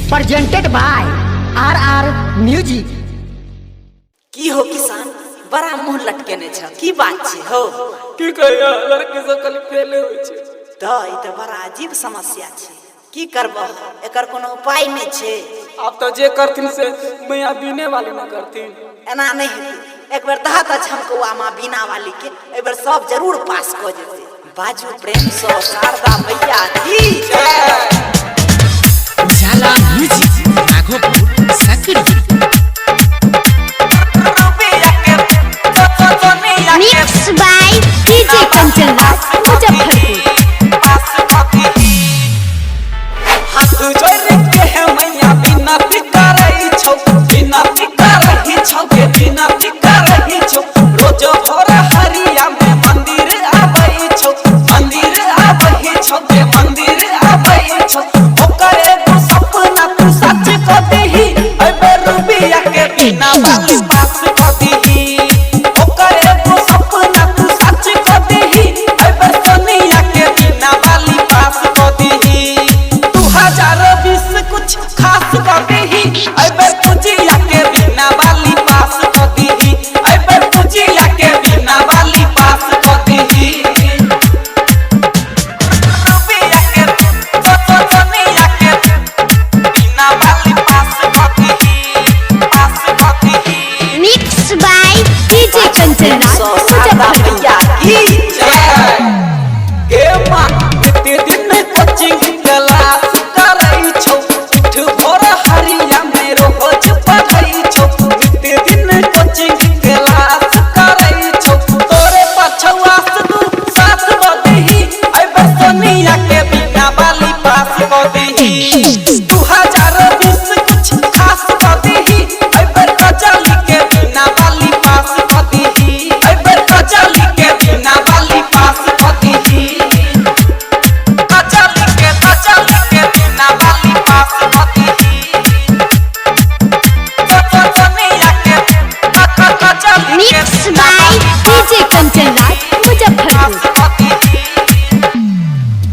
Presented by R R music. की हो किसान, बड़ा मुंह लटकेने छ, की बात छै हो? की कहिया, लड़की सब खाली फेले होइ छै। तऽ ई तऽ बड़ा अजीब समस्या छै, की करबह, एकर कोनो उपाय नहि छै। आब तऽ जे करथिन से मैया बीने वाली न करथिन। एना नहि हेतै, एक बेर दह तऽ झमकौआ माँ बीना वाली के, एहि बेर सब जरूर पास कऽ जेतै। बाजू प्रेम सँ शारदा मैया की जय। Ujala music Raghopur Sakri. Mix by DJ Kanchan Raj Muzaffarpur. हाथ जोड़ के है मैया बिनती करै छौ, बिनती करही छौ के बिनती करही छौ। रोज भोर हरिया में मंदिर आबै छौ, मंदिर आबै छौ के मंदिर आबै छौ। ओकर एगो सपना तू सच क दीही, एबे रुबिया के बिना बाली पास क दीही। ओकर एगो सपना तू सच क दीही, एबे सोनिया के बिना बाली पास क दीही। 2020 कुछ खास क दीही, एबे पूजिया के बिना बाली पास क दीही। एबे पूजिया के बिना बाली पास क दीही। रुबिया के सोनिया के बिना बाली पास क दीही, पास क दीही। Mix by DJ Kanchan Raj सँ शारदा मुजफ्फरपुर। मैया की जय। गे माँ एते दिन कोचिंग क्लास करै छौ, उठ भोर हरिया में रोज पढ़ै छौ। एते दिन कोचिंग क्लास करै छौ, तोरे पछुआ से तू साथ बदही, एबे सोनिया के बिना बाली पास क दीही। 2020 कुछ खास क दीही, एबे कजली के बिना बाली पास क दीही। एबे कजली के बिना बाली पास क दीही। कजली के बिना बाली पास क दीही। सोनिया के कजली के मिक्स बिना बाय बाली पास डीजे कंचन राज मुजफ्फरपुर।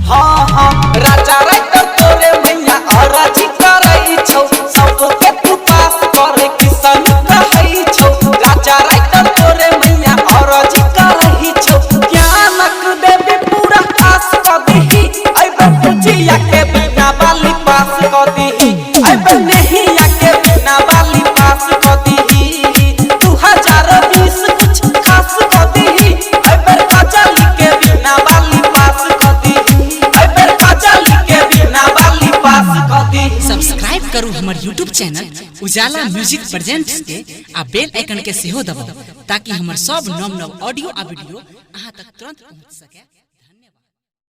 हाँ हाँ राजा राइटर तोरे मैया अराजी करै छौ, सबके तू पास करे किसन कहै छौ। राजा राइटर तोरे मैया अराजी करै छौ, ज्ञानक देवी पूरा आस क दीही। एबे पूजिया के बिना बाली पास क दीही, एबे नेहिया के बिना बाली पास क दीही। 2020 कुछ खास क दीही, एबे कजली के बिना बाली पास क दीही। एबे कजली के बिना बाली पास क दीही। सब्सक्राइब करू हमर YouTube channel Ujala music presents के आ बेल आइकन के सेहो दबाउ ताकि हमर सब नव नव ऑडियो आ वीडियो अहाँ तक तुरंत पहुंच सके।